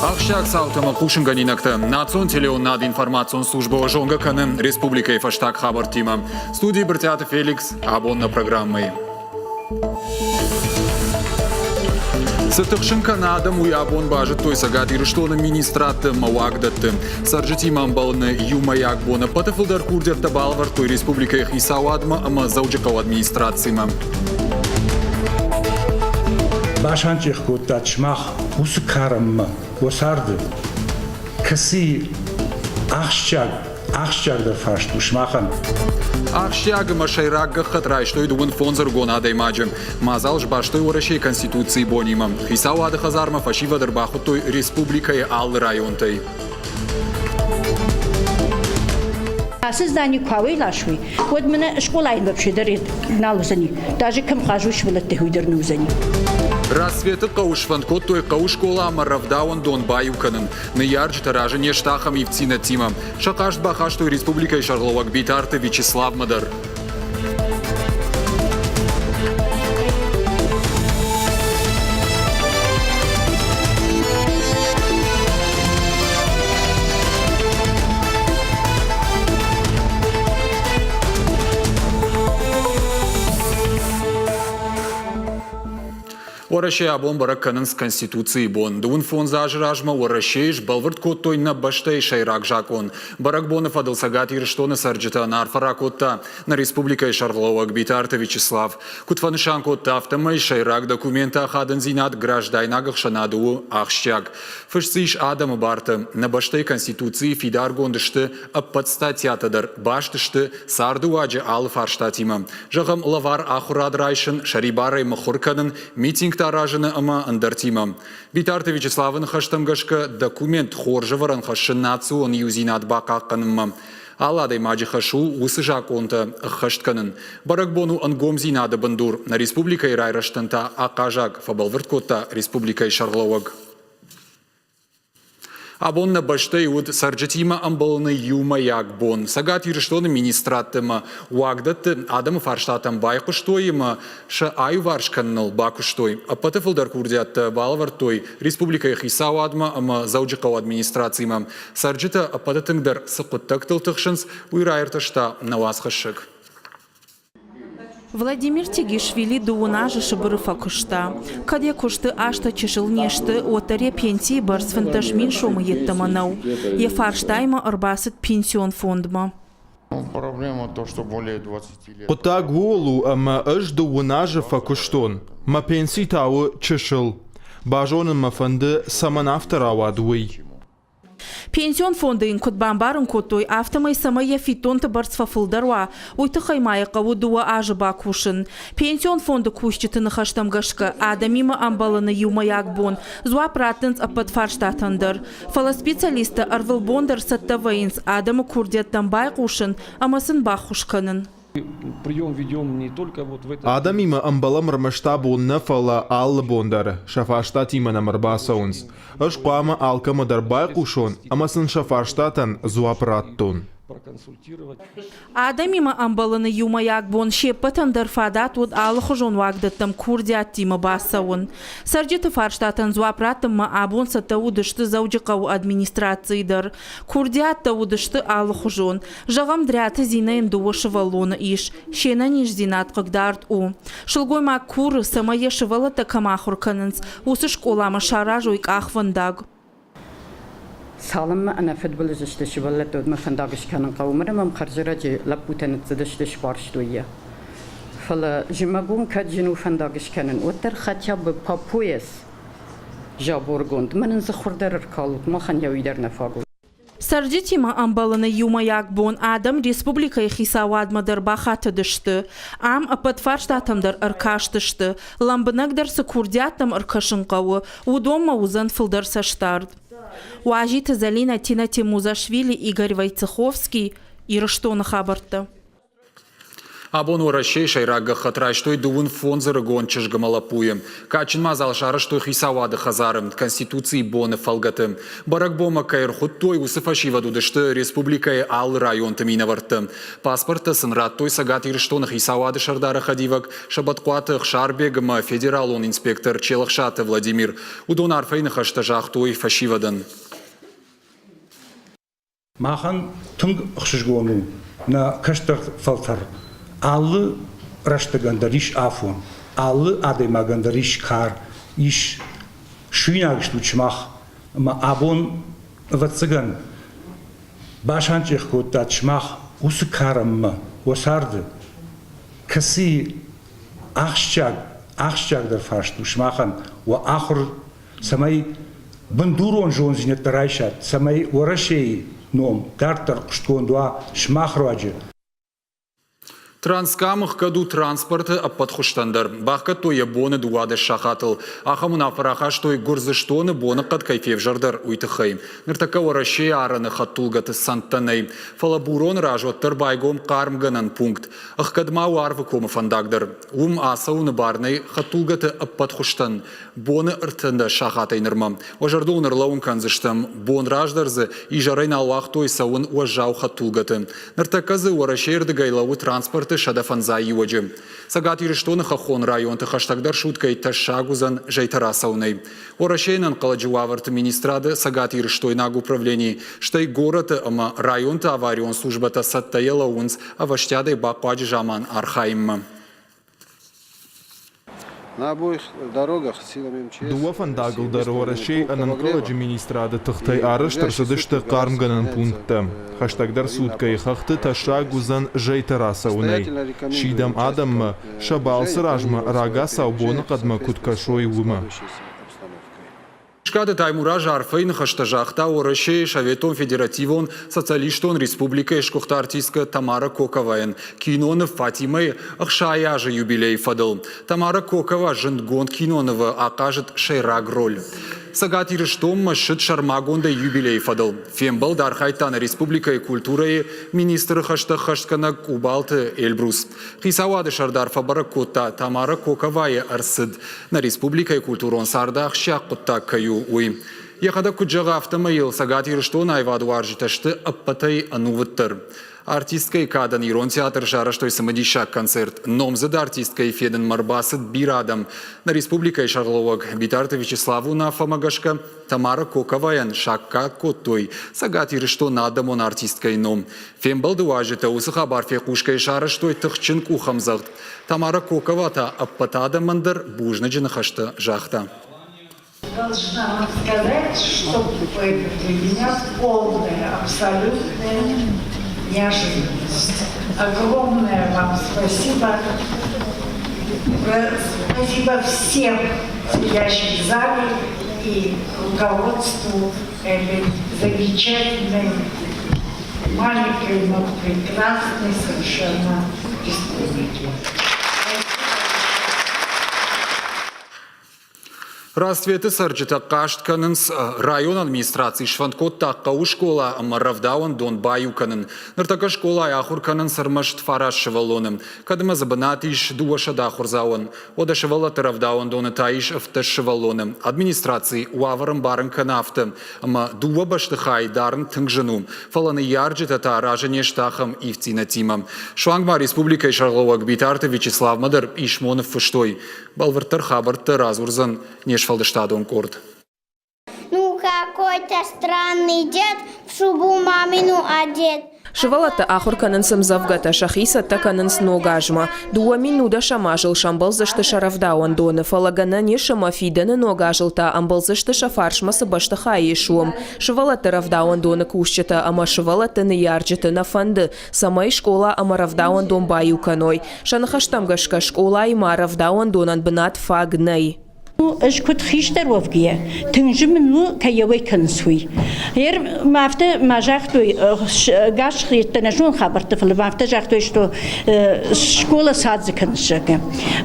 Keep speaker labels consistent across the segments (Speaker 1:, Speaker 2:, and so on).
Speaker 1: Ахсджиаг цаутӕ ӕмӕ хъусынгӕнинӕгтӕ. Национ телеуынынад информацион службӕ зонгӕ кӕны республикӕйы фӕстаг хабӕрттимӕ. Студийы Брытъиаты Феликс абон нӕ программӕйы. Цы тыхсын кӕны адӕм, уый абон базыдтой Цӕгат Ирыстоны министрадты ӕмӕ уагдӕтты. Цӕрджытимӕ ӕмбӕлыны иумӕйаг бон ӕппӕты фылдӕр курдиӕттӕ балӕвӕрдтой республикӕйы хицауадмӕ ӕмӕ Дзӕуджыхъӕуы администрацимӕ.
Speaker 2: Басанчъех кодтат сымах уыцы карӕнмӕ уӕ царды, кӕцыйы ахсджиаг ахсджиагдӕр фарст у сымахӕн.
Speaker 1: Ахсджиаг ӕмӕ сӕйраг гӕххӕтт райстой дыууын фондзӕрыгон адӕймаджы. Мадзал сбастой Уӕрӕсейы Конституцийы бонимӕ. Хицауады хӕдзармӕ фӕсивӕд ӕрбахуыдтой республикӕйы алы районтӕй.
Speaker 3: Ацы здани куы ауӕйласой, уӕд мӕнӕ скъолайы вообще дӕр нал уыдзӕни. Даже кӕм хъазой сывӕллӕттӕ, уый дӕр нӕ уыдзӕни.
Speaker 1: Рассветы хъӕуы сфӕнд кодтой хъӕуы скъола ӕмӕ рӕвдауӕндон баиу кӕнын. Ныййарджытӕ разы не сты ахӕм ивддзинӕдтимӕ. Сӕ хъаст бахастой республикӕйы сӕргълӕууӕг Битарты Вячеславмӕ дӕр. Уӕрӕсейы абон бӕрӕг кӕнынц Конституцийы бон. Дыууын фондз азы размӕ Уӕрӕсейы сбӕлвырд кодтой нӕ бӕстӕйы сӕйраг закъон. Бӕрӕгбоны фӕдыл Цӕгат Ирыстоны цӕрджытӕн арфӕ ракодта нӕ республикӕйы сӕргълӕууӕг Битарты Вячеслав. Куыд фӕнысан кодта, афтӕмӕй сӕйраг документы ахадындзинад граждайнаг ӕхсӕнады у ахсджиаг. Фыст дзы ис адӕмы барты. Нӕ бӕстӕйы Конституцийы фидаргонд сты ӕппӕт статьятӕ дӕр, баст сты цардыуаджы алы фарстатимӕ. Зӕгъӕм, лӕвар ахуырад райсын, сӕрибарӕй мыхуыр кӕнын, митингтӕ аразыны ӕмӕ ӕндӕртимӕ. Битарты Вячеславы ныхӕстӕм гӕсгӕ, документ хорз ӕвӕрӕн хӕссы национ иудзинад бахъахъхъӕнынмӕ. Алы адӕймаджы хӕс у уыцы закъонтӕ ӕххӕст кӕнын. Бӕрӕгбон у ӕнгомдзинады бындур, нӕ республикӕйы райрӕзтӕн та ахъазаг, фӕбӕлвырд кодта республикӕйы сӕргълӕууӕг. Абон нӕ бӕстӕйы уыд цӕрджытимӕ ӕмбӕлыны иумӕйаг бон. Цӕгат Ирыстоны министрадты ӕмӕ уагдӕтты адӕмы фарстатӕм байхъуыстой ӕмӕ сӕ аиуварс кӕныныл бакуыстой. Ӕппӕты фылдӕр курдиӕттӕ балӕвӕрдтой республикӕйы хицауадмӕ ӕмӕ Дзӕуджыхъӕуы администрацимӕ. Цӕрджытӕ ӕппӕты тынгдӕр цы хъуыддӕгтыл тыхсынц, уый раиртӕста нӕ уацхӕссӕг.
Speaker 4: Владимир Тегишвили дыууын азы Сыбыры фӕкуыста. Кӕд йӕ куысты азтӕ чысыл не сты, уӕддӕр йӕ пенсийы бӕрц 15 мин сомы йеддӕмӕ нӕу. Йӕ фарстаимӕ ӕрбацыд пенсион фондмӕ.
Speaker 5: Хъуыддаг ууыл у, ӕмӕ ӕз дыууын азы фӕкуыстон. Мӕ пенси та у чысыл. Базонын мӕ фӕнды, цӕмӕн афтӕ рауад, уый.
Speaker 4: Пенсион фонды йын куыд бамбарын кодтой, афтӕмӕй цӕмӕй йӕ фиддонты бӕрц фӕфылдӕр уа, уый тыххӕй ма йӕ хъӕуы дыууӕ азы бакусын. Пенсион фонды кусджыты ныхӕстӕм гӕсгӕ, адӕмимӕ ӕмбӕлыны иумӕйаг бон дзуапп раттынц ӕппӕт фарстатӕн дӕр. Фӕлӕ специалисттӕ ӕрвылбон дӕр цӕттӕ вӕййынц адӕмы курдиӕттӕм байхъусын ӕмӕ сын баххуыс кӕнын.
Speaker 5: Адӕмимӕ ӕмбӕлӕм ӕрмӕст абон нӕ, фӕлӕ алы бон дӕр. Сӕ фарстатимӕ нӕм ӕрбацӕуынц. Ӕз хъуамӕ алкӕмӕ дӕр байхъусон ӕмӕ сын сӕ фарстатӕн дзуапп раттон.
Speaker 4: Адӕмимӕ ӕмбӕлыны иумӕйаг бон се ппӕтӕн дӕр фадат уыд алыхуызон уагдӕттӕм курдиаттимӕ бацӕуын. Цӕрджыты фарстатӕн дзуапп раттынмӕ абон цӕттӕ уыдысты Дзӕуджыхъӕуы администрацийы дӕр. Курдиаттӕ уыдысты алыхуызон. Зӕгъӕм, Дриаты Зинӕйӕн дыууӕ сывӕллоны ис. Се нӕниздзинад хъыгдард у. Сылгоймаг куры, цӕмӕй йӕ сывӕллӕттӕ кӕм ахуыр кӕнынц, уыцы скъоламӕ саразой къахвӕндаг.
Speaker 6: Цалынмӕ ӕнӕфыдбылыз сты сывӕллӕттӕ, уӕдмӕ фӕндаг скӕнын хъӕуы. Мыр ӕмӕ хӕрзӕрӕджы лӕппутӕ ныццыдысты, сбарстой йӕ. Фӕлӕ зымӕгон кӕд зын у фӕндаг скӕнын, уӕддӕр хотя бы по пояс заборгонд. Мӕнӕн дзы хур дӕр ӕркалут, махӕн йӕ уый дӕр нӕ фаг у.
Speaker 4: Цӕрджытимӕ ӕмбӕлыны иумӕйаг бон адӕм республикӕйы хицауадмӕ дӕр бахатыдысты. Ам ӕппӕт фарстатӕм дӕр ӕркастысты. Лӕмбынӕгдӕр цы курдиаттӕм ӕркӕсын хъӕуы, уыдонмӕ уыдзӕн фылдӕр цӕстдард. Уазиты Зӕлинӕ, Тина Темузашвили, Игорь Войцеховский, Ирыстоны хабӕрттӕ.
Speaker 1: Абон Уӕрӕсейы сӕйраг гӕххӕтт райстой дыууын фондзырыгон чызг ӕмӕ лӕппуйы. Кадджын мадзал сарӕзтой хицауады хӕдзары Конституцийы боны фӕлгӕты. Бӕрӕгбонмӕ кӕй ӕрхуыдтой, уыцы фӕсивӕд уыдысты республикӕйы алы районты минӕвӕрттӕ. Паспорттӕ сын радтой Цӕгат Ирыстоны хицауады сӕрдары хӕдивӕг Сӕбӕтхъуаты Ӕхсарбег ӕмӕ федералон инспектор Челӕхсаты Владимир. Уыдон арфӕйы ныхӕстӕ загътой фӕсивӕдӕн.
Speaker 2: Махӕн тынг ӕхсызгон у нӕ кӕстӕр фӕлтӕр. Алы рӕстӕгӕн дӕр ис афон, алы адӕймагӕн дӕр ис кар, ис суинаг стут сымах. Ӕмӕ абон, ӕвӕццӕгӕн, басанчъех кодтат сымах уыцы карӕнмӕ уӕ царды, кӕцыйы ахсджиаг, ахсджиагдӕр фарст у сымахӕн уӕ ахуыр цӕмӕй бындурон зондзинӕдтӕ райсат, цӕмӕй Уӕрӕсейы ном дарддӕр хъуыстгонд уа сымах руаджы.
Speaker 1: Транскам ӕхгӕд у транспорты ӕппӕт хуызтӕн дӕр. Бахгӕдтой йӕ боны 12 сахатыл. Ахӕм уынаффӕ рахастой Гуырдзыстоны боныхъӕд кӕй февзӕрдӕр, уый тыххӕй. Ныртӕккӕ Уӕрӕсейы арӕны хӕдтулгӕты цӕндтӕ нӕй. Фӕлӕ Буроны раз уӕддӕр байгом хъармгӕнӕн пункт. Ӕхгӕд ма у Арвыкомы фӕндаг дӕр. Уым ацӕуыны бар нӕй хӕдтулгӕты ӕппӕт хуызтӕн. Боны 13 сахатӕй нырмӕ. Уӕ зӕрдыл уын ӕрлӕууын кӕндзыстӕм, бон раздӕр дзы изӕрӕй нал уагътой цӕуын уӕззау хӕдтулгӕты. Ныртӕккӕ дзы Уӕрӕсейы рдыгӕй лӕууы транспорты 105 иуӕджы. Цӕгат Ирыстоны хӕххон районты хӕстӕгдӕр суткӕйы тӕссаг уыдзӕн зӕйтӕ рацӕуынӕй. Уӕрӕсейы ӕнӕнхъӕлӕджы уавӕрты министрады цӕгатирыстойнаг управлени, стӕй горӕты ӕмӕ районты аварион службӕтӕ цӕттӕйӕ лӕууынц ӕвӕстиатӕй бахъуаджы заман архайынмӕ.
Speaker 5: Дыууӕ фӕндагыл дӕр Уӕрӕсейы ӕнӕнхъӕлӕджы министрады тыхтӕй арӕзт ӕрцыдысты хъармгӕнӕн пункттӕ. Хӕстӕгдӕр суткӕйы хӕхты тӕссаг уыдзӕн зӕйтӕ рацӕуынӕй. Сидӕм адӕммӕ, сӕ балцы размӕ рагацау боныхъӕдмӕ куыд кӕсой, уымӕ.
Speaker 1: Скъаты Таймураз арфӕйы ныхӕстӕ загъта Уӕрӕсейы Советон Федеративон Социалистон Республикӕйы сгуыхт артисткӕ Тамара Коковайӕн киноныв «Фатимӕ-йы 60 азы юбилейы фӕдыл. Тамара Кокова зындгонд кинонывы ахъазыд сӕйраг роль. Цӕгат Ирыстонмӕ ссыд сӕрмагондӕй юбилейы фӕдыл. Фембӕлд архайдта нӕ республикӕйы культурӕйы министры хӕстӕ ӕххӕстгӕнӕг Къубалты Эльбрус. Хицауады сӕрдар фӕбӕрӕг кодта, Тамара Коковайы ӕрцыд нӕ республикӕйы культурон царды ахсджиаг хъуыддаг кӕй у, уый. Йӕхӕдӕг куыд зӕгъы, афтӕмӕй йыл Цӕгат Ирыстоны аивадуарзджытӕ сты ӕппӕтӕй ӕнувыддӕр. Артисткӕйы кадӕн Ирон театры сарӕзтой цымыдисаг концерт. Номдзыд артисткӕйы фенынмӕ ӕрбацыд бирӕ адӕм. Нӕ республикӕйы сӕргълӕууӕг Битарты Вячеславы уынаффӕмӕ гӕсгӕ Тамара Коковайӕн саккаг кодтой Цӕгат Ирыстоны адӕмон артисткӕйы ном. Фембӕлды уазджытӕ уыцы хабар фехъусгӕйӕ сарӕзтой тыхджын къухӕмдзӕгъд. Тамара Кокова та ӕппӕт адӕмӕн дӕр бузныджы ныхӕстӕ загъта.
Speaker 7: Должна вам сказать, что это для меня полная, абсолютная неожиданность. Огромное вам спасибо. Спасибо всем сидящим в зале и руководству этой замечательной, маленькой, но прекрасной совершенно республики.
Speaker 1: Рассветы цӕрджытӕ хъаст кӕнынц, районы администраци сфӕнд кодта хъӕуы скъола ӕмӕ рӕвдауӕндон баиу кӕнын. Ныртӕккӕ скъолайы ахуыр кӕнынц ӕрмӕст фараст сывӕллоны. Кӕд ӕмӕ дзы бынат ис 200 ахуырдзауӕн. Уӕдӕ сывӕллӕтты рӕвдауӕндоны та ис 17 сывӕллоны. Администраци уавӕр ӕмбарын кӕны афтӕ, ӕмӕ дыууӕ бӕстыхайы дарын тынг зын у, фӕлӕ ныййарджытӕ та разы не сты ахӕм ивддзинӕдтимӕ. Суанг ма республикӕйы сӕргълӕууӕг Битарты Вячеславмӕ дӕр писмо ныффыстой. Бӕлвырддӕр хабӕрттӕ радзурдзӕн не сфӕлдыстадон къорд.
Speaker 8: Ну, какой-то странный дед в шубу мамину одет.
Speaker 9: Сывӕллӕттӕ ахуыр кӕнынц ӕмдзӕвгӕтӕ, сӕхи цӕттӕ кӕнынц ног азмӕ. 2010 азыл сӕмбӕлдзысты сӕ рӕвдауӕндоны, фӕлӕ гӕнӕн ис ӕмӕ фидӕны ног азыл та ӕмбӕлдзысты сӕ фарсмӕ цы бӕстыхай ис, уым. Сывӕллӕтты рӕвдауӕндоны кусджытӕ ӕмӕ сывӕллӕтты ныййарджыты нӕ фӕнды, цӕмӕй скъола ӕмӕ рӕвдауӕндон баиу кӕной. Сӕ ныхӕстӕм гӕсгӕ скъолайы ма рӕвдауӕндонӕн бынат фаг нӕй.
Speaker 3: Ӕз куыд хистӕр уӕвгӕйӕ, тынг зын мын у, кӕй йӕ уӕй кӕнынц, уый. Ер ма афтӕ ма загътой, гас йедтӕ нӕ зонын хабӕртты, фӕлӕ ма афтӕ загътой, что школа садзы кӕнынц, зӕгъгӕ.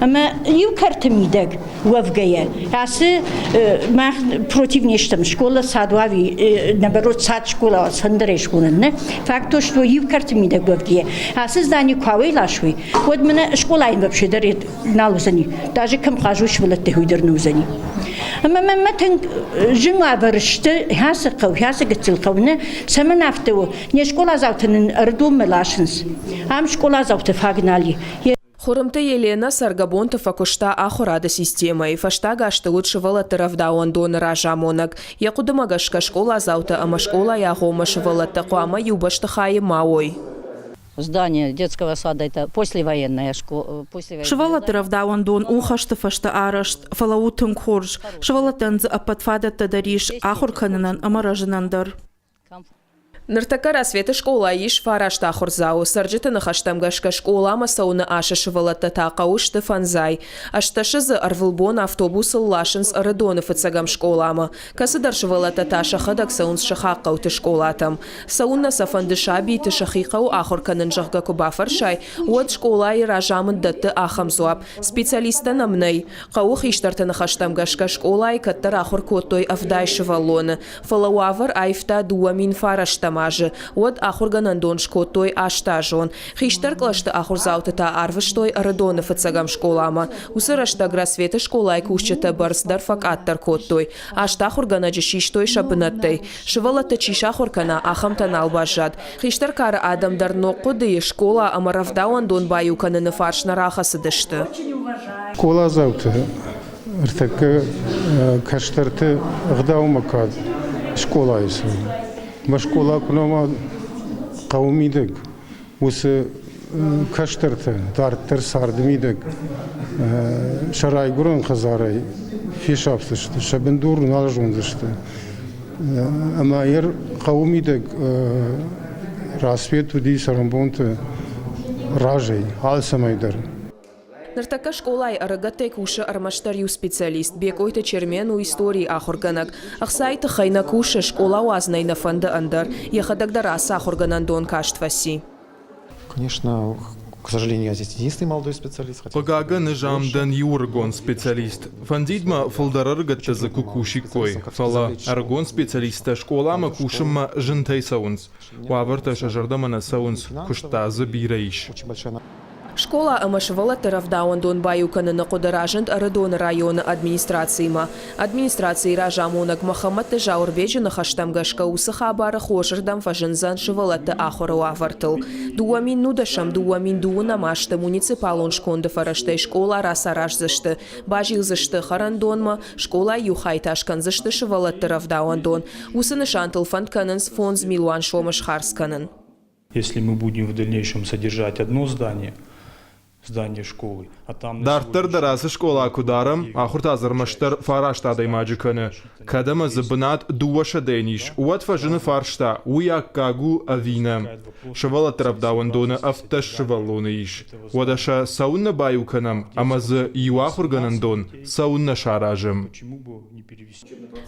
Speaker 3: Ӕмӕ иу кӕрты мидӕг уӕвгӕйӕ, ацы мах против не стӕм, школа сад уави, наоборот, сад школа цӕндӕрӕй схонын, нӕ? Факт то, что иу кӕрты мидӕг уӕвгӕйӕ, ацы здание куы ауӕйласой, уӕд мӕнӕ скъолайы вообще дӕр нал уыдзӕни. Даже кӕм хъазой сывӕллӕттӕ, уый дӕр нӕ уыдзӕни. Ӕмӕ мӕнмӕ тынг зын уавӕр сты ацы хъӕу, ацы гыццыл хъӕу. Нӕ, цӕмӕн афтӕ у? Не скъоладзаутӕ нын ӕрдоммӕ ласынц. Ам скъоладзаутӕ фаг нал и.
Speaker 9: Хуырымты Еленӕ цӕргӕбонты фӕкуыста ахуырады системӕйы, фӕстаг азты уыд сывӕллӕтты рӕвдауӕндоны разамонӕг. Йӕ хъуыдымӕ гӕсгӕ скъоладзаутӕ ӕмӕ скъолайы агъоммӕ сывӕллӕттӕ хъуамӕ иу бӕстыхайы ма уой.
Speaker 10: Здание детского сада это послевоенная школа.
Speaker 4: Сывӕллӕтты рӕвдауӕндон у хӕсты фӕстӕ арӕзт, фӕлӕ у тынг хорз. Сывӕллӕттӕн дзы ӕппӕт фадӕттӕ дӕр ис ахуыр кӕнынӕн ӕмӕ рӕзынӕн дӕр.
Speaker 9: Ныртӕккӕ Рассветы скъолайы ис фараст ахуырдзауы. Цӕрджыты ныхӕстӕм гӕсгӕ скъоламӕ цӕуыны асы сывӕллӕттӕ та хъӕуы сты фӕндзай. Ӕстдӕсы дзы ӕрвылбон автобусыл ласынц Ӕрыдоны фыццӕгӕм скъоламӕ. Кӕцыдӕр сывӕллӕттӕ та сӕхӕдӕг цӕуынц сыхаг хъӕуты скъолатӕм. Цӕуыннӕ сӕ фӕнды сабиты сӕхи хъӕуы ахуыр кӕнын, зӕгъгӕ, куы бафӕрсай, уӕд скъолайы разамынд дӕтты ахӕм дзуапп: специалисттӕ нӕм нӕй. Хъӕуы хистӕрты ныхӕстӕм гӕсгӕ скъолайы кӕддӕр ахуыр кодтой 70 сывӕллоны, фӕлӕ уавӕр аивта 2009 азы, уӕд ахуыргӕнӕндон скодтой астазон. Хистӕр кълӕсты ахуырдзауты та арвыстой Ӕрыдоны фыццӕгӕм скъоламӕ. Уыцы рӕстӕг Рассветы скъолайы кусджытӕ бӕрц дӕр фӕкъаддӕр кодтой. Аст ахуыргӕнӕджы систой сӕ бынӕттӕй. Сывӕллӕтты чи сахуыр кӕна, ахӕмтӕ нал баззад. Хистӕр кары адӕм дӕр ног хъуыдыйы скъола ӕмӕ рӕвдауӕндон баиу кӕныны фарс нӕ рахӕцыдысты.
Speaker 11: Скъоладзауты ӕртӕккӕ кӕстӕрты ӕгъдаумӕ кӕд скъолайы цӕуы. Мӕ скъола куы нӕма хъӕуы мидӕг, уыцы кӕстӕртӕ дарддӕр царды мидӕг сӕ райгуырӕн хӕдзарӕй фесӕфдзысты, сӕ бындур нал зондзысты. Ӕмӕ йӕ хъӕуы мидӕг Рассвет уыди цӕрӕнбонты разӕй алцӕмӕй дӕр.
Speaker 9: Ныртӕккӕ скъолайы ӕрыгӕттӕй кусы ӕрмӕстдӕр иу специалист. Бекъойты Чермен у историйы ахуыргӕнӕг. Ӕхцайы тыххӕй нӕ кусы, скъола уадзын ӕй нӕ фӕнды ӕндӕр. Йӕхӕдӕг дӕр ацы ахуыргӕнӕндон каст фӕци.
Speaker 12: Конечно, к сожалению, я здесь единственный молодой специалист.
Speaker 5: Хъыгагӕн, ӕз ам дӕн иу ӕрыгон специалист. Фӕндид мӕ фылдӕр ӕрыгӕттӕ дзы куы кусиккой, фӕлӕ ӕрыгон специалисттӕ скъоламӕ кусынмӕ зынтӕй цӕуынц. Уавӕртӕ сӕ зӕрдӕмӕ нӕ цӕуынц, куыст та дзы бирӕ ис.
Speaker 9: Скъола ӕмӕ сывӕллӕтты рӕвдауӕндон баиу кӕныны хъуыды разынд Ӕрыдоны районы администрациимӕ. Администрацийы разамонӕг Мӕхӕмӕтты Зауырбеджы ныхӕстӕм гӕсгӕ уыцы хабары хорзырдӕм фӕзындзӕн сывӕллӕтты ахуыры уавӕртыл. 2010-ӕм 2002 азты муниципалон сконды фӕрӕзтӕй скъола рацараздзысты, базилдзысты хӕрӕндонмӕ, скъолайы иу хай та скӕндзысты сывӕллӕтты рӕвдауӕндон. Уыцы нысантыл фӕнд кӕнынц 5 милуан сомы схардз кӕнын.
Speaker 13: Если мы будем в дальнейшем содержать одно здание, здание школы, а там...
Speaker 5: Дарддӕр дӕр ацы скъола куы дарӕм, ахуыр та дзы ӕрмӕстдӕр фараст адӕймаджы кӕны. Кӕд ӕмӕ дзы бынат дыууӕсӕдӕйӕн ис, уӕд фӕзыны фарста, уый аккаг у ӕви нӕ. Сывӕллӕтты рӕвдауӕндоны 17 сывӕллоны ис. Уӕдӕ сӕ цӕуыннӕ баиу кӕнӕм ӕмӕ дзы иу ахуыргӕнӕндон цӕуыннӕ саразӕм?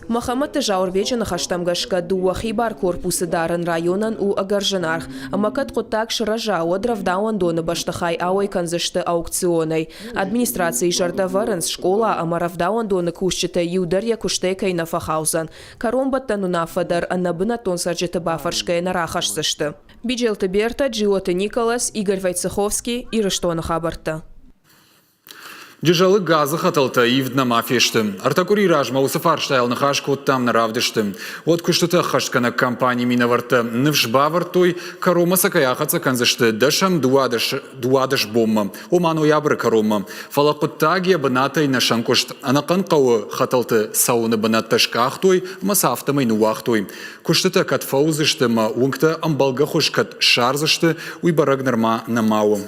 Speaker 9: Мӕхӕмӕтты Зауырбеджы ныхӕстӕм гӕсгӕ, дыууӕ хибар корпусы дарын районӕн у ӕгӕр зынаргъ, ӕмӕ кӕд хъуыддаг сырӕза, уӕд рӕвдауӕндоны бӕстыхай ауӕй кӕндзысты аукционӕй. Администрацийы зӕрдӕ ӕвӕрынц, скъола ӕмӕ рӕвдауӕндоны кусджытӕй иу дӕр йӕ куыстӕй кӕй нӕ фӕхаудзӕн. Кӕронбӕттӕн уынаффӕ дӕр ӕнӕбынӕттон цӕрджыты бафӕрсгӕйӕ нӕ рахӕсдзысты. Биджелты Берта, Джиоты Николас, Игорь Войцеховский, Ирыстоны хабӕрттӕ.
Speaker 1: Джызӕлы газы хӕтӕлтӕ ивд нӕма фесты. Ӕртӕ къуыри размӕ уыцы фарстайыл ныхас кодтам нӕ равдысты. Уӕд куыстыты ӕххӕстгӕнӕг компанийы минӕвӕрттӕ ныфс бавӕрдтой, кӕронмӕ сӕ кӕй ахӕццӕ кӕндзысты дӕсӕм 12 бонмӕ, ома ноябры кӕронмӕ. Фӕлӕ хъуыддаг йӕ бынатӕй нӕ сӕнкъуыст. Ӕнӕхъӕн хъӕуы хӕтӕлты цӕуыны бынӕттӕ скъахтой ӕмӕ сӕ афтӕмӕй ныууагътой. Куыстытӕ кӕд фӕуыдзысты ӕмӕ уынгтӕ ӕмбӕлгӕ хуыз кӕд ссардзысты, уый бӕрӕг нырма нӕма у.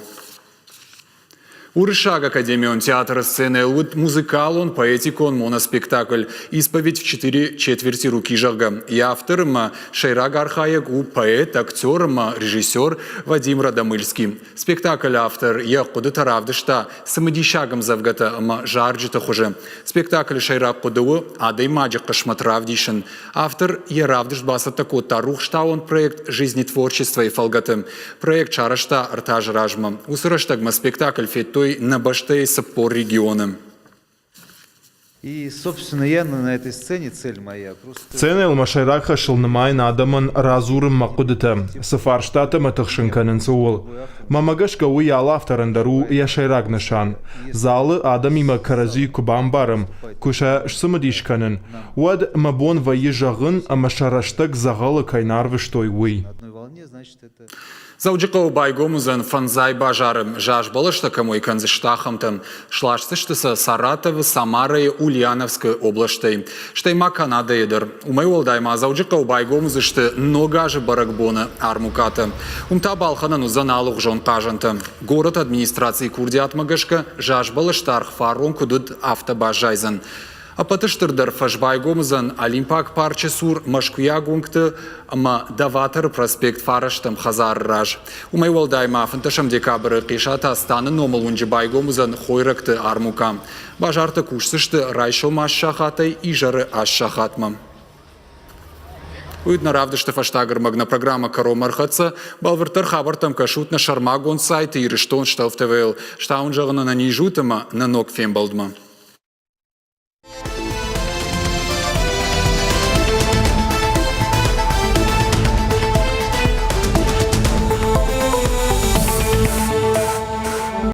Speaker 1: Уырыссаг академион театры сценӕйыл уыд музыкалон, поэтикон моноспектакль «Исповедь в четыре четверти руки», зӕгъгӕ. Йӕ автор ӕмӕ сӕйраг архайӕг у поэт, актер ӕмӕ режиссер Вадим Радомыльский. Спектаклы автор йӕ хъуыдытӕ равдыста цымыдисаг ӕмдзӕвгӕтӕ ӕмӕ зарджыты хуызы. Спектаклы сӕйраг хъуыды у адӕймаджы хъысмӕт равдисын. Автор йӕ равдыст бацӕттӕ кодта рухстауӕн проект «Жизнетворчество-йы фӕлгӕты. Проект сарӕзта ӕртӕ азы размӕ. Уыцы рӕстӕгмӕ спектакль федтой нӕ бӕстӕйы 40 регионы.
Speaker 14: И, собственно, я на этой сцене, цель моя просто...
Speaker 5: Сценӕйыл мӕ сӕйраг хӕсыл нымайын адӕмӕн радзурын мӕ хъуыдытӕ, цы фарстатӕ мӕ тыхсын кӕнынц, ууыл. Мӕнмӕ гӕсгӕ уый алы авторӕн дӕр у йӕ сӕйраг нысан. Залы адӕмимӕ кӕрӕдзи куы бамбарӕм, куы сӕ сцымыдис кӕнын, уӕд мӕ бон вӕййы зӕгъын ӕмӕ сӕ рӕстӕг дзӕгъӕлы кӕй нӕ арвыстой, уый.
Speaker 1: Дзӕуджыхъӕуы байгом уыдзӕн фӕндзай базары. Заз бӕлӕстӕ кӕм уӕй кӕндзысты, ахӕмтӕ. Сласдзысты сӕ Саратовы, Самарайы, Ульяновскы облӕстӕй. Стӕй ма Канадӕйы дӕр. Уымӕй уӕлдай ма Дзӕуджыхъӕуы байгом уыдзысты Ног азы бӕрӕгбоны армукъатӕ. Уым та балхӕнӕн уыдзӕн алыгъуызон хъазӕнтӕ. Горӕты администрацийы курдиатмӕ гӕсгӕ заз бӕлӕсты аргъ фарон куыд уыд, афтӕ баззайдзӕн. Ӕппӕты стырдӕр фӕз байгом уыдзӕн Олимпаг парчы цур Мӕскуыйаг уынгты ӕмӕ Доваторы проспект фарӕстӕм хӕдзары раз. Уымӕй уӕлдай ма 15 декабры Хъесаты Астаны номыл уынджы байгом уыдзӕн хойрӕгты армукъа. Базартӕ кусдзысты райсом аст сахатӕй изӕры аст сахатмӕ. Уый нӕ равдысты фӕстаг ӕрмӕг нӕ программӕ кӕронмӕ ӕрхӕццӕ. Бӕлвырддӕр хабӕрттӕм кӕсут нӕ сӕрмагонд сайты Ирыстон Штелф ТВ-йыл. Стауын зӕгъын ӕнӕниз ут ӕмӕ нӕ ног фембӕлдмӕ.